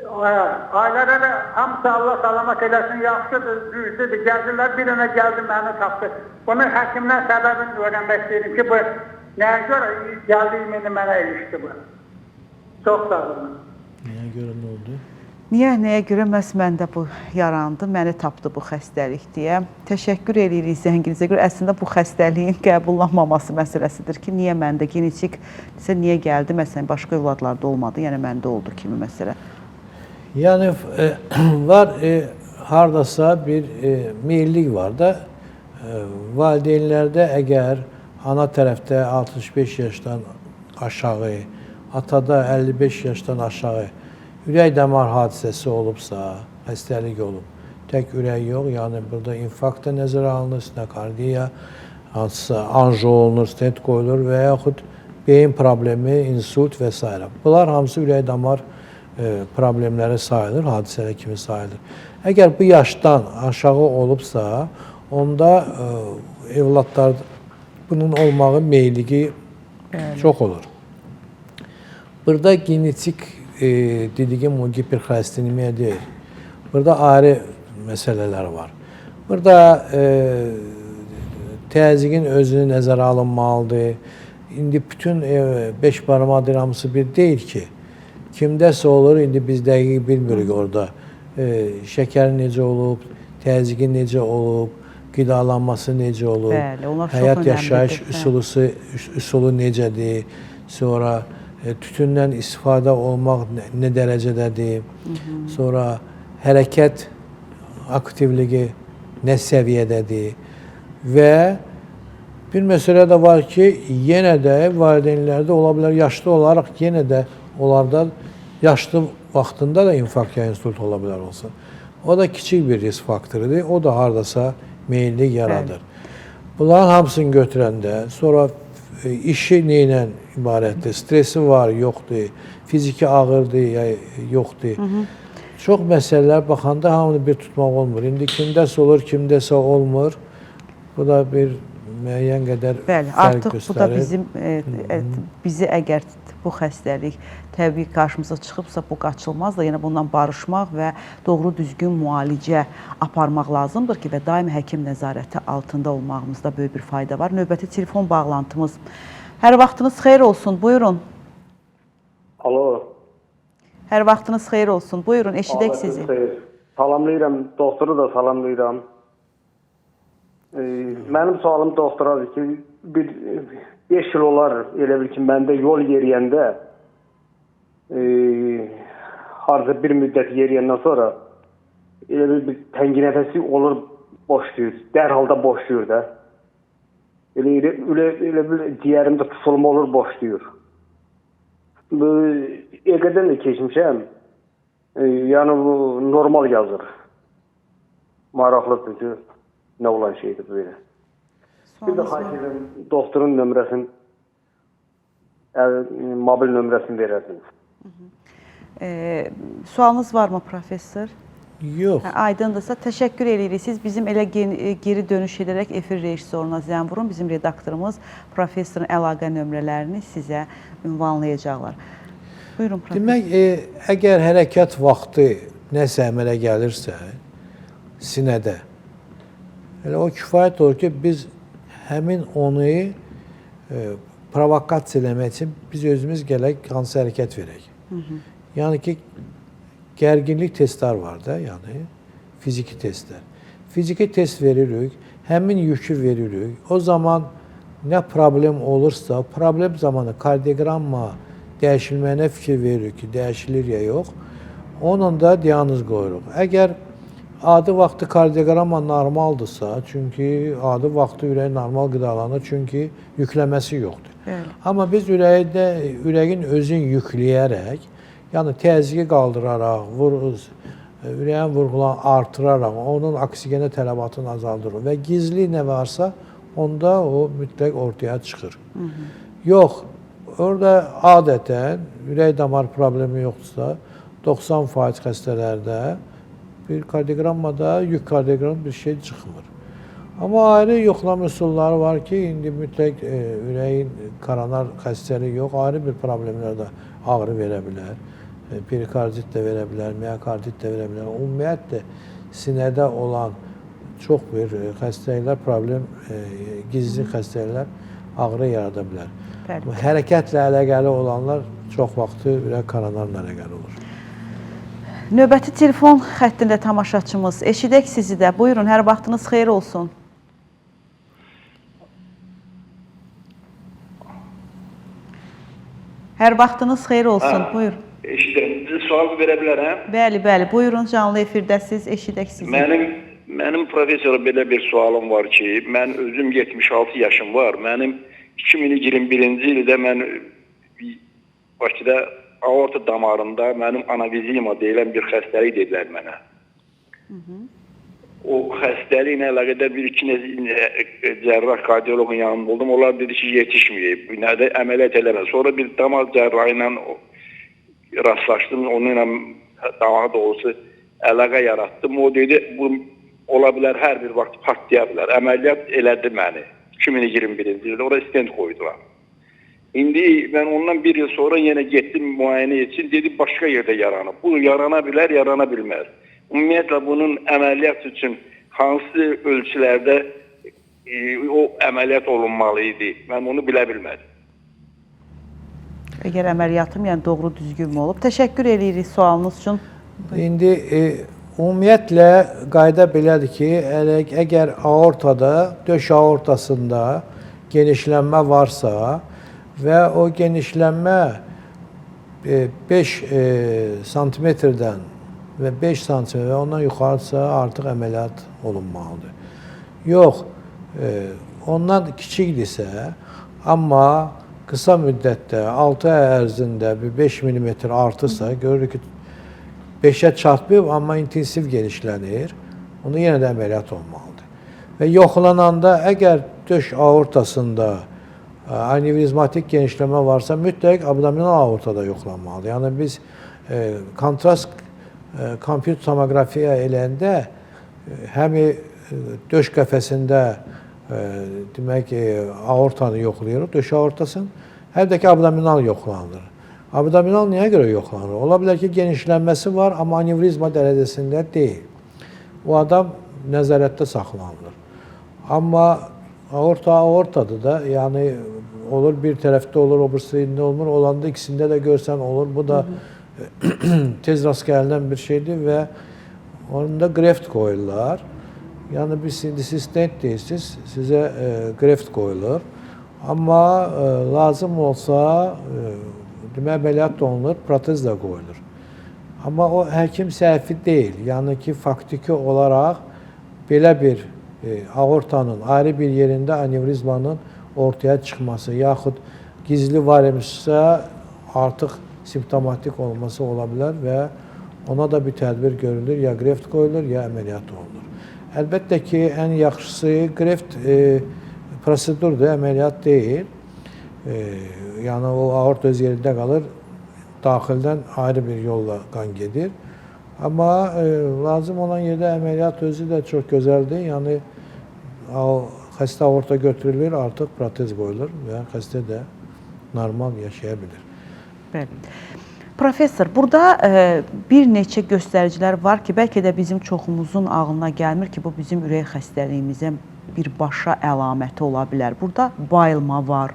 Speaker 6: Ailədə də hamısı Allah salamat eləsin, yaxşıdır, düzdür, gəldilər, bir dənə gəldi, məni tapdı. Bunu həkimdən səbəbini öyrənmək istəyirəm ki, bu nəyə görə gəldi, indi mənə ilişdi bu. Çox sağ olun.
Speaker 3: Nəyə görə nə oldu?
Speaker 2: Niyə, nəyə görə məhz məndə bu yarandı, məni tapdı bu xəstəlik deyə. Təşəkkür eləyirik zənginizə görə. Əslində bu xəstəliyin qəbullanmaması məsələsidir ki, niyə məndə genetik, desə niyə gəldi, məsələn, başqa övladlarda olmadı, yəni məndə oldu kimi məsələ.
Speaker 3: Yəni var hardasa bir meyillik var da, valideynlərdə əgər ana tərəfdə 65 yaşdan aşağı, atada 55 yaşdan aşağı ürək damar hadisəsi olubsa, xəstəlik olub, tək ürək yox, yəni burada infarkt da nəzərə alınır, stenokardiya, hansısa anjo olunur, stent qoyulur və yaxud beyin problemi, insult və s. Bunlar hamısı ürək damar problemləri sayılır, hadisələr kimi sayılır. Əgər bu yaşdan aşağı olubsa, onda evladlar bunun olmağı meyilliyi çox olur. Burada genetik dediyim o giperxolesterinemiya deyil. Burada ayrı məsələlər var. Burada təzyiqin özünü nəzərə alınmalıdır. İndi bütün 5 barmaq hamısı bir deyil ki. Kimdəsə olur, indi biz dəqiq bilmirik orada. Şəkəri necə olub, təzyiqi necə olub, qidalanması necə olub,
Speaker 2: bəli,
Speaker 3: həyat yaşayış üsulu necədir, sonra tütündən istifadə olmaq nə dərəcədədir, sonra hərəkət aktivliyi nə səviyyədədir və bir məsələ də var ki, yenə də valideynlərdə ola bilər, yaşlı olaraq yenə də onlarda yaşlı vaxtında da infarkt ya insult ola bilər olsun. O da kiçik bir risk faktorudur, o da hardasa meyillik yaradır. Bəli. Bunların hamısını götürəndə sonra işi nə ilə ibarətdir? Stresi var, yoxdur, fiziki ağırdır ya yoxdur. Çox məsələlər baxanda hamını bir tutmaq olmur. İndi kimdəsə olur, kimdəsə olmur. Bu da bir müəyyən qədər
Speaker 2: bəli,
Speaker 3: fərq
Speaker 2: artıq
Speaker 3: göstərir.
Speaker 2: Bu da bizim bizi əgər bu xəstəlik təbii qarşımıza çıxıbsa, bu qaçılmazdır. Yəni bundan barışmaq və doğru düzgün müalicə aparmaq lazımdır ki, və daim həkim nəzarəti altında olmağımızda böyük bir fayda var. Növbəti telefon bağlantımız. Hər vaxtınız xeyir olsun. Buyurun.
Speaker 7: Alo.
Speaker 2: Hər vaxtınız xeyir olsun. Buyurun, eşidək sizi.
Speaker 7: Xeyir. Salamlayıram, doktoru da salamlayıram. Mənim sualım doktoradır ki, bir 5 il olar elə bil ki, məndə yol yeriyəndə harada bir müddət yeriyəndən sonra elə bir təngi nəfəsi olur, boşlayır, dərhal da boşlayır da. Elə bir ciyərimdə tutulma olur, boşlayır. EQ-dən də keçmişəm, yəni bu normal yazır. Maraqlıdır ki, nə olan şeydir belə. Bir də xahiş edirəm, doktorun nömrəsini, mobil nömrəsini verərdiniz.
Speaker 2: Sualınız varmı professor?
Speaker 3: Yox.
Speaker 2: Aydındırsa təşəkkür eləyirik. Siz bizim elə geri dönüş edərək efir rejissoruna zəng vurun. Bizim redaktorumuz professorun əlaqə nömrələrini sizə ünvanlayacaqlar. Buyurun professor.
Speaker 3: Demək, əgər hərəkət vaxtı nəsə əmələ gəlirsə sinədə, elə o kifayət olur ki, biz həmin onu provokasiya eləmək üçün biz özümüz gələk hansı hərəkət verək. Yəni ki, gərginlik testlər var da, yəni fiziki testlər. Fiziki test veririk, həmin yükü veririk. O zaman nə problem olursa, problem zamanı kardioqramma dəyişilməyinə fikir veririk ki, dəyişilir ya yox. Onunla da diaqnoz qoyuruq. Əgər adi vaxtı kardioqramma normaldırsa, çünki adi vaxtı ürək normal qidalanır, çünki yükləməsi yoxdur.
Speaker 2: Bəli.
Speaker 3: Amma biz ürəyin özünü yükləyərək, yəni təzyiqi qaldıraraq, ürəyin vurğularını artıraraq, onun oksigenə tələbatını azaldırır və gizli nə varsa, onda o mütləq ortaya çıxır. Yox, Orada adətən ürək damar problemi yoxdursa, 90% xəstələrdə bir kardioqrammada yük kardioqram bir şey çıxmır. Amma ayrı yoxlama üsulları var ki, indi mütləq ürəyin koronar xəstəliyi yox, ayrı bir problemlər də ağrı verə bilər. Perikardit də verə bilər, miokardit də verə bilər. Ümumiyyətlə sinədə olan çox bir xəstəliklər, problem, gizli xəstəliklər ağrı yarada bilər. Bəli. Hərəkətlə əlaqəli olanlar çox vaxtı ürək koronarla əlaqəli olur.
Speaker 2: Növbəti telefon xəttində tamaşaçımız. Eşidək sizi də. Buyurun, hər vaxtınız xeyir olsun. Hər vaxtınız xeyir olsun. Buyur.
Speaker 8: Eşidirəm. Sual verə bilərəm?
Speaker 2: Bəli, bəli. Buyurun, canlı efirdəsiz. Eşidək sizi.
Speaker 8: Mənim professora belə bir sualım var ki, mən özüm 76 yaşım var. Mənim 2021-ci ildə mən Bakıda aorta damarında mənim anevrizma deyilən bir xəstəlik dedilər mənə. O xəstəliklə əlaqədar bir-iki cərrah kardioloqun yanında oldum. Onlar dedi ki, yetişməyib, nədə əməliyyat eləmə. Sonra bir damar cərrahı ilə rastlaşdım, onunla daha doğrusu əlaqə yaratdım. O dedi, bu ola bilər, hər bir vaxt partlaya bilər. Əməliyyat elədi məni 2021-ci ildə, ora stent qoydular. İndi mən ondan bir il sonra yenə getdim müayinə üçün, dedi başqa yerdə yaranıb. Bu yarana bilər, yarana bilməz. Ümumiyyətlə bunun əməliyyat üçün hansı ölçülərdə o əməliyyat olunmalı idi? Mən onu bilə bilmədim.
Speaker 2: Əgər əməliyyatım yəni doğru düzgün mü olub? Təşəkkür eləyirik sualınız üçün.
Speaker 3: İndi ümumiyyətlə qayda belədir ki, əgər aortada, döş aortasında genişlənmə varsa və o genişlənmə 5 santimetrdən və 5 santimetr və ondan yuxarısa artıq əməliyyat olunmalıdır. Yox, ondan kiçikdirsə, amma qısa müddətdə 6 ay ərzində bir 5 mm artırsa, görürük ki, 5-ə çatmayıb, amma intensiv genişlənir, onu yenə də əməliyyat olmalıdır. Və yoxlananda əgər döş aortasında anevrizmatik genişlənmə varsa, mütləq abdominal aortada yoxlanmalıdır. Yəni biz kontrast kompüter tomoqrafiya eləyəndə həm döş qəfəsində demək aortanı yoxlayırıq, döş aortasını, həm də ki abdominal yoxlanılır. Abdominal niyə görə yoxlanır? Ola bilər ki, genişlənməsi var, amma anevrizma dərəcəsində deyil. O adam nəzarətdə saxlanılır. Amma aorta aortadır da, yəni olur bir tərəfdə olur, o birisində olmur, olanda ikisində də görsən olur. Bu da tez rast gəlinən bir şeydir və onda greft qoyurlar. Yəni biz indi siz stent deyirsiniz, sizə greft qoyulur. Amma lazım olsa demək əməliyyat da olunur, protez də qoyulur. Amma o həkim səhvi deyil. Yəni ki, faktiki olaraq belə bir aortanın ayrı bir yerində anevrizmanın ortaya çıxması yaxud gizli var imişsə artıq simptomatik olması ola bilər və ona da bir tədbir görülür, ya greft qoyulur, ya əməliyyat olunur. Əlbəttə ki, ən yaxşısı greft prosedurdur, əməliyyat deyil. Yəni o aort öz yerində qalır, daxildən ayrı bir yolla qan gedir. Amma lazım olan yerdə əməliyyat özü də çox gözəldir. Yəni xəstə aorta götürülür, artıq protez qoyulur və xəstə də normal yaşaya bilir.
Speaker 2: Bəli. Professor, burada bir neçə göstəricilər var ki, bəlkə də bizim çoxumuzun ağlına gəlmir ki, bu bizim ürək xəstəliyimizə birbaşa əlaməti ola bilər. Burada bayılma var,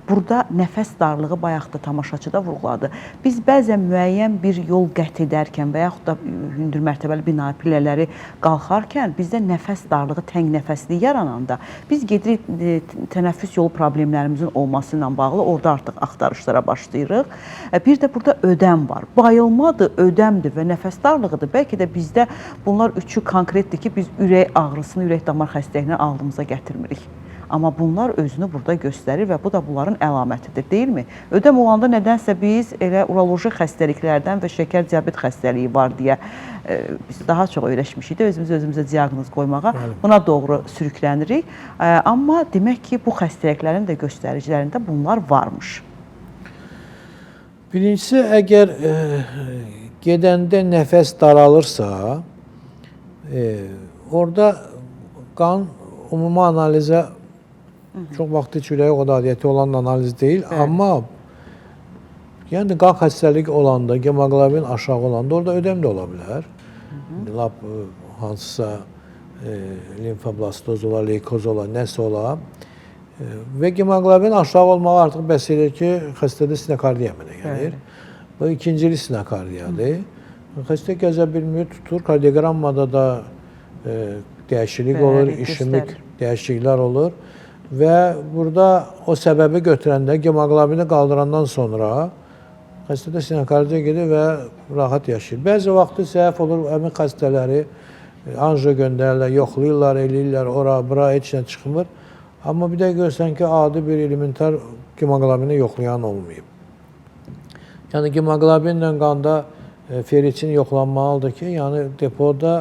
Speaker 2: burada nəfəs darlığı bayaq da tamaşaçı da vurğuladı. Biz bəzən müəyyən bir yol qət edərkən və yaxud da hündür mərtəbəli bina pillələri qalxarkən bizdə nəfəs darlığı, təng nəfəslik yarananda biz gedirik tənəffüs yolu problemlərimizin olması ilə bağlı orada artıq axtarışlara başlayırıq. Bir də burada ödəm var. Bayılmadır, ödəmdir və nəfəs darlığıdır. Bəlkə də bizdə bunlar üçü konkretdir ki, biz ürək ağrısını, ürək damar xəstəliyini ağlımıza gətirmirik. Amma bunlar özünü burada göstərir və bu da bunların əlamətidir, deyilmi? Ödəm olanda nədənsə biz elə uroloji xəstəliklərdən və şəkər diabet xəstəliyi var deyə biz daha çox öyrəşmişik də özümüz özümüzə diaqnoz qoymağa. Buna doğru sürüklənirik. Amma demək ki, bu xəstəliklərin də göstəricilərində bunlar varmış.
Speaker 3: Birincisi, əgər gedəndə nəfəs daralırsa, orada qan ümumi analizə çox vaxt heç ürəyə o qədər adiyyəti olan analiz deyil, amma yəni qan xəstəliyi olanda, hemoqlobin aşağı olanda orada ödem də ola bilər. Lap hansısa limfoblastoz ola, leykoz ola, nəsə ola. Və hemoqlobin aşağı olmağı artıq bəs edir ki, xəstədə stenokardiya əmələ gəlir. Bu ikincili stenokardiyadır. Xəstə gəzə bilmir, tutur. Kardiogrammada da dəyişiklik olur, işemik dəyişikliklər olur. Və burada o səbəbi götürəndə, hemoqlobini qaldırandan sonra xəstədə stenokardiya gedir və rahat yaşayır. Bəzi vaxtı səhv olur, həmin xəstələri anjiyo göndərirlər, yoxlayırlar, eləyirlər, ora, bura, heç nə çıxmır. Amma bir də görsən ki, adi bir elementar hemoqlobini yoxlayan olmayıb. Yəni hemoqlobinlə qanda ferritin yoxlanmalıdır ki, yəni depoda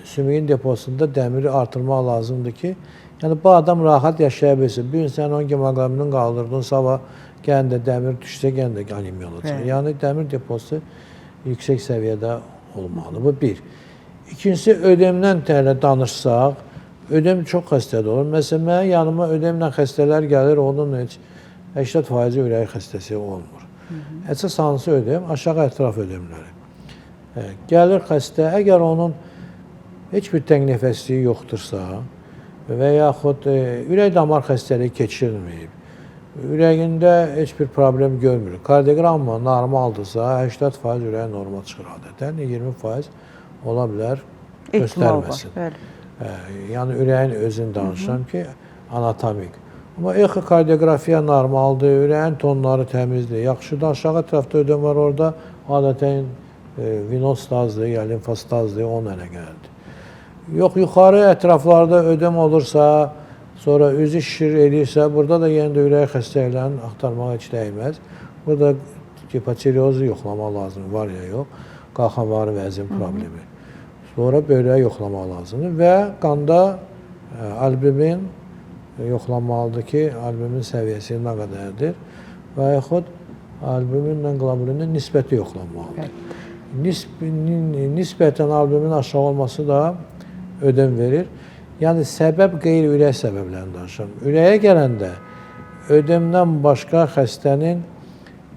Speaker 3: sümüyün deposunda dəmiri artırmaq lazımdır ki, yəni bu adam rahat yaşaya bilsin. Bir gün sən onun hemoqlobinin qaldırdın, sabah gələn də dəmir düşsə, gələn də anemiya olacaq. Yəni dəmir deposu yüksək səviyyədə olmalıdır. Bu bir. İkincisi, ödemdən tələ danışsaq, ödem çox xəstədə olur. Məsələn, mənim yanıma ödemlə xəstələr gəlir, onun heç 80% ürək xəstəsi olmur. Əsas hansı ödem? Aşağı ətraf ödemləri. Gəlir xəstə, əgər onun heç bir təng nəfəsliyi yoxdursa və yaxud ürək damar xəstəliyi keçirilməyib, ürəyində heç bir problem görmür. Kardioqramma normaldırsa, 80% ürəyi normal çıxır adətən, 20% ola bilər göstərməsin. Yəni ürəyin özünü danışıram ki, anatomik. Amma exokardiografiya normaldır, ürəyin tonları təmizdir, yaxşıdır. Aşağı ətrafda ödem var orada, adətən venostazdır, ya limfostazdır, onunla əlaqəlidir. Yox, yuxarı ətraflarda ödem olursa, sonra üzü şişir eləyirsə, burada da yenə də ürək xəstəliklərini axtarmağa heç dəyməz. Burada hipotireozu yoxlamaq lazımdır, var ya yox, qalxanvari vəzin problemi. Sonra böyrəyi yoxlamaq lazımdır və qanda albumin yoxlanmalıdır ki, albumin səviyyəsi nə qədərdir və yaxud albuminlə qlobulinin nisbəti yoxlanmalıdır. Nisbətən albumin aşağı olması da ödem verir. Yəni səbəb qeyri-ürək səbəblərini danışıram. Ürəyə gələndə ödemdən başqa xəstənin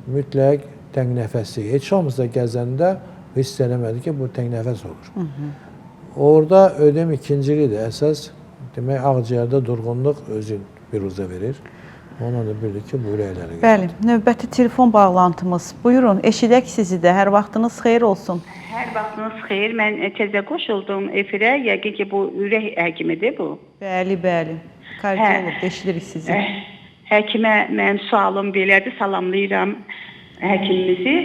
Speaker 3: mütləq təng nəfəsi, heç olmasa gəzəndə hiss eləmədi ki, bu təng nəfəs olur. Orada ödem ikincilidir. Əsas demək ağciyərdə durğunluq özü biruzə verir. Ona da bildik ki, bu ürəklərə gedir.
Speaker 2: Bəli, növbəti telefon bağlantımız. Buyurun, eşidək sizi də. Hər vaxtınız xeyir olsun.
Speaker 9: Hər vaxtınız xeyir. Mən təzə qoşuldum efirə. Yəqin ki, bu ürək həkimidir bu.
Speaker 2: Bəli, bəli. Kardioloq, eşidirik sizi.
Speaker 9: Həkimə mənim sualım belədir. Salamlayıram həkimimizi.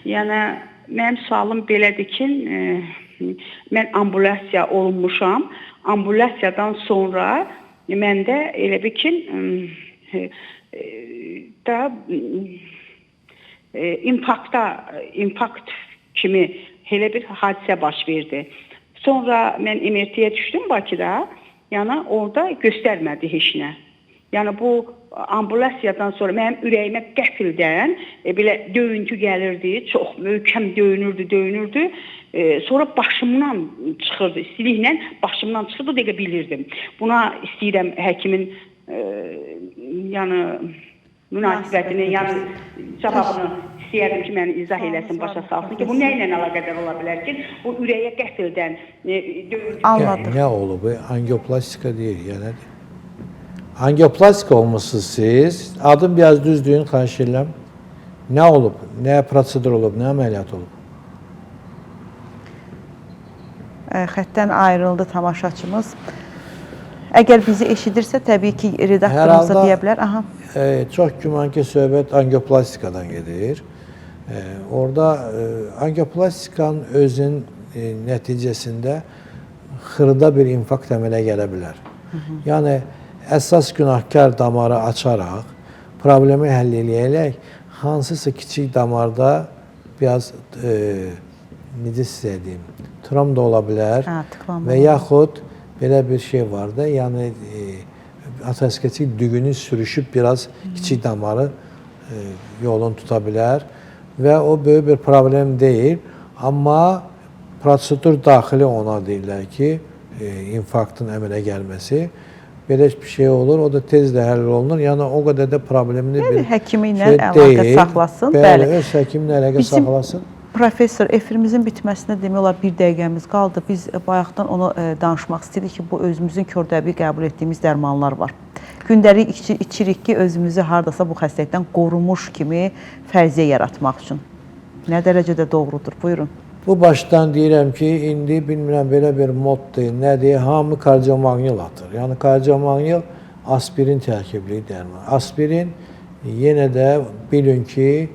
Speaker 9: Yəni mənim sualım belədir ki, mən ambulasiya olunmuşam. Ambulasiyadan sonra məndə elə bir ki, infarkt kimi elə bir hadisə baş verdi. Sonra mən MRT-yə düşdüm Bakıda. Yəni orada göstərmədi heç nə. Yəni bu ambulasiyadan sonra mənim ürəyimə qəfildən belə döyüntü gəlirdi, çox möhkəm döyünürdü. Sonra başımdan çıxırdı, istiliklə başımdan çıxırdı, o dəqiqə bilirdim. Buna istəyirəm həkimin yəni münasibətini, yəni cavabını istəyərdim ki, məni izah eləsin, başa salsın ki, bu nə ilə əlaqədar ola bilər ki, bu ürəyə qəfildən döyüntü.
Speaker 2: Anladım.
Speaker 3: Nə olub? Angioplastika deyil, yəni. Angioplastika olmuşsunuz siz. Adım biraz düz deyin, xahiş edirəm. Nə olub? Nə prosedur olub? Nə əməliyyat olub?
Speaker 2: Xətdən ayrıldı tamaşaçımız. Əgər bizi eşidirsə, təbii ki, redaktorumuza deyə bilər. Aha.
Speaker 3: Çox güman ki, söhbət angioplastikadan gedir. Orada angioplastikanın özünün nəticəsində xırda bir infarkt əmələ gələ bilər. Yəni, əsas günahkar damarı açaraq problemi həll eləyərək hansısa kiçik damarda biraz, necə sizə deyim, trom da ola bilər və yaxud belə bir şey var da, yəni aterosklerotik düğünü sürüşüb biraz kiçik damarı yolunu tuta bilər və o böyük bir problem deyil, amma prosedur daxili ona deyirlər ki, infarktın əmələ gəlməsi. Belə bir şey olur, o da tez də həll olunur. Yəni o qədər də problemli
Speaker 2: Yəni,
Speaker 3: bir
Speaker 2: həkimi ilə
Speaker 3: şey
Speaker 2: əlaqə
Speaker 3: deyil.
Speaker 2: saxlasın.
Speaker 3: Bəli,
Speaker 2: Bəli.
Speaker 3: öz həkimlə əlaqə
Speaker 2: Bizim
Speaker 3: saxlasın.
Speaker 2: Professor, efirimizin bitməsinə demək olar bir dəqiqəmiz qaldı. Biz bayaqdan onu danışmaq istədik ki, bu özümüzün kör-təbii qəbul etdiyimiz dərmanlar var. Gündəlik içirik ki, özümüzü hardasa bu xəstəlikdən qorumuş kimi fərziyyə yaratmaq üçün. Nə dərəcədə doğrudur? Buyurun.
Speaker 3: Bu başdan deyirəm ki, indi bilmirəm belə bir moddur, nədir, hamı kardiomaqnil atır. Yəni kardiomaqnil aspirin tərkibli dərman. Aspirin yenə də bilin ki,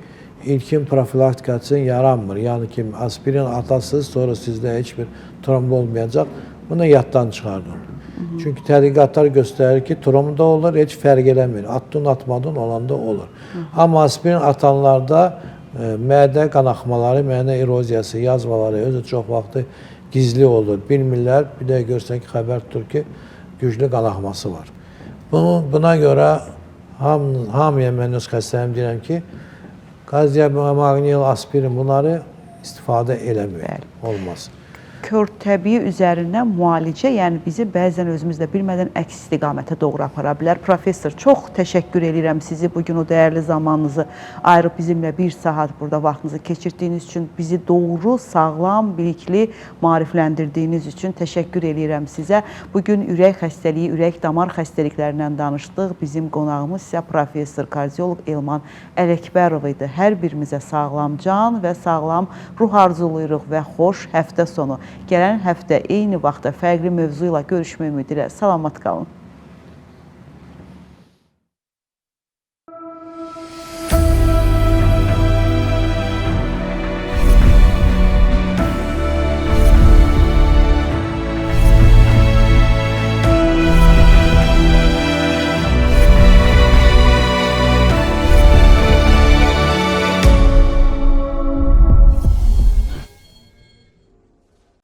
Speaker 3: ilkin profilaktika üçün yaranmır. Yəni ki, aspirin atasız, sonra sizdə heç bir tromb olmayacaq. Bunu yaddan çıxardın. Çünki tədqiqatlar göstərir ki, tromb da olur, heç fərq eləmir. Atdın, atmadın olanda olur. Amma aspirin atanlarda mədə qanaxmaları, mədə eroziyası, yazvaları özü çox vaxtı gizli olur. Bilmirlər, bir də görsən ki, xəbər tutur ki, güclü qanaxması var. Buna görə hamıya mən öz xəstəliyim deyirəm ki, kardiomaqnil, aspirin bunları istifadə eləməyin. Olmaz.
Speaker 2: Kör təbii üzərindən müalicə, yəni bizi bəzən özümüz də bilmədən əks istiqamətə doğru apara bilər. Professor, çox təşəkkür edirəm sizi bu gün o dəyərli zamanınızı ayırıb bizimlə bir saat burada vaxtınızı keçirdiyiniz üçün, bizi doğru, sağlam, bilikli maarifləndirdiyiniz üçün təşəkkür edirəm sizə. Bu gün ürək xəstəliyi, ürək damar xəstəliklərindən danışdıq. Bizim qonağımız isə professor, kardioloq Elman Ələkbərov idi. Hər birimizə sağlam can və sağlam ruh arzulayırıq və xoş həftə sonu. Gələn həftə eyni vaxtda fərqli mövzu ilə görüşmək ümidi ilə salamat qalın.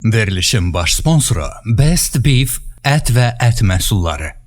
Speaker 1: Verilişin baş sponsoru Best Beef ət və ət məhsulları.